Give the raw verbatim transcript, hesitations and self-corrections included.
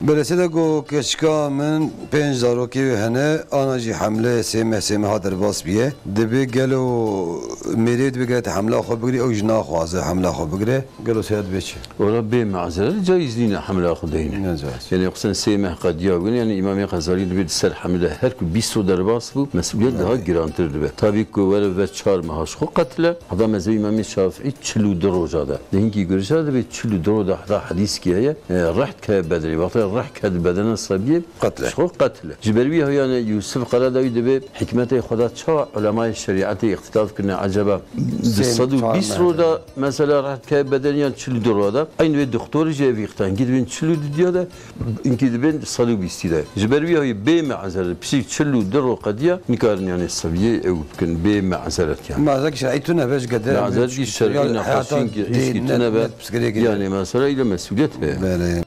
Belê, sê de got, keçika min pênc zarokê wê hene, ana jî hemle sê meh, sê meha derbas bûye. Dibê gelo mêrê dibê gere te hemla xwe bigirî, ew jî naxwaze hemla xwe bigire. Gelo sê dibê çi? Wala bê mazeret caiz nîne hemla xwe deyne. Ne caiz. Yani xusûsen sê meh qediya win, yani Îmamê Xezalî dibê di ser hemle her ku bîst roj derbas bû, mesûliyet daha girantir dibe. Tabî ku were ve çar meha ji xwe qetil e. Heta mezhebê Îmamê Şafîî çil û du roja de. Di hinkî gurişa dibê çil û du roj de heta hedîskî heye, e, reh dikeve bedenê. Wextê reh ket bedena sebiyê, qetil e. Ji xwe qetil e. Ji ber wî heyane Yûsif Qeredawî dibê hikmetê xwe da çawa ulemayê şerîetê îxtîlaf kirine, eceba di sed û bîst roj de mesela reh dikeve bedenê yan çil û du roj de. Eyn wê doktorê jî ev îxtîlaf. Hinkî dibên çil û du diya de, hinkî dibên sed û bîstî de. Ji ber wî heyî bê me'zeret, piştî çil û du roj qediya, nikarin yani sebiyê ew bikin, bê me'zeret yani. Mazek şer'î tune be ji gede. Mazek şer'î nexweşîn ki îşkî tune be. Yani mesela île mesûliyet heye. Belê.